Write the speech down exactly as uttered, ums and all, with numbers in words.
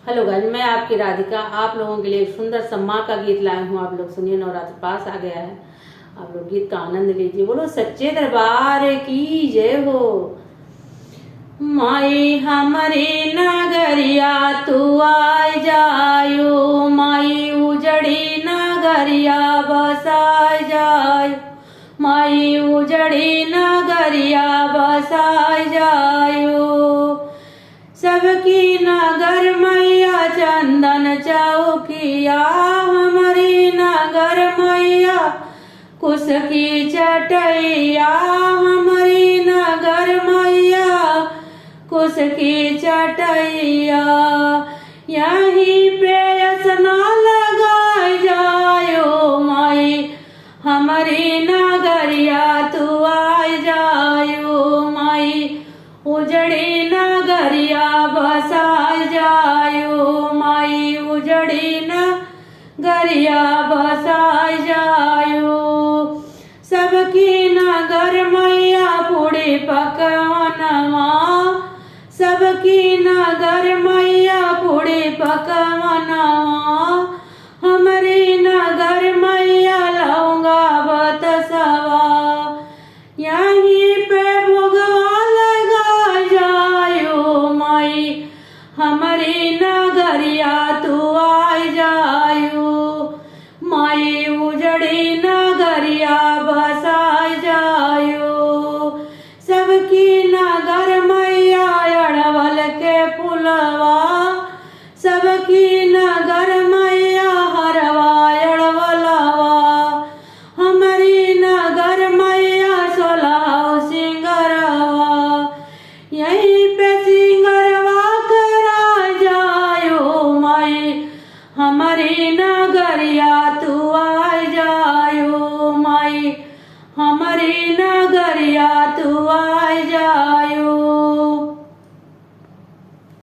Hello guys, मैं आपकी राधिका आप लोगों के लिए एक सुंदर सा माँ का गीत लाई हूँ। आप लोग सुनिए, नवरात्र पास आ गया है, आप लोग गीत का आनंद लीजिए। बोलो सच्चे दरबार की जय हो। माई हमरी नगरिया तू आय जायो, माई उजड़ी नगरिया बसाय जायो, माई उजड़ी नगरिया बसाय जायो। सबकी नगर मैया चंदन चौकिया, हमरी नगर मैया कुश की चटैया, हमरी नगर मैया कुश की चटैया। यहीं पे असना लगाय जायो माई, हमरी नगरिया तू आय जायो माई, उजड़ी नगरिया बसाय जायो माई, उजड़ी नगरिया बसाय जायो। सबकी नगर मैया पूड़ी पकवनवा, सबकी नगर मैया पूड़ी पकवनवा, हमरी नगर मैया लौंगा बतसवा। यहीं पे भोगवा लगाय जायो माई, हमरी नगरिया तू आय जायो माई, उजड़ी नगरिया बसाय जायो। सबकी नगर मैया अड़वल के फुलवा, सबकी नगर मैया हरवा अड़वलवा, हमरी नगर मैया सोलह सिंगरवा। यहीं पे सिंगरवा कराय जायो माई, हमरी नगरिया तू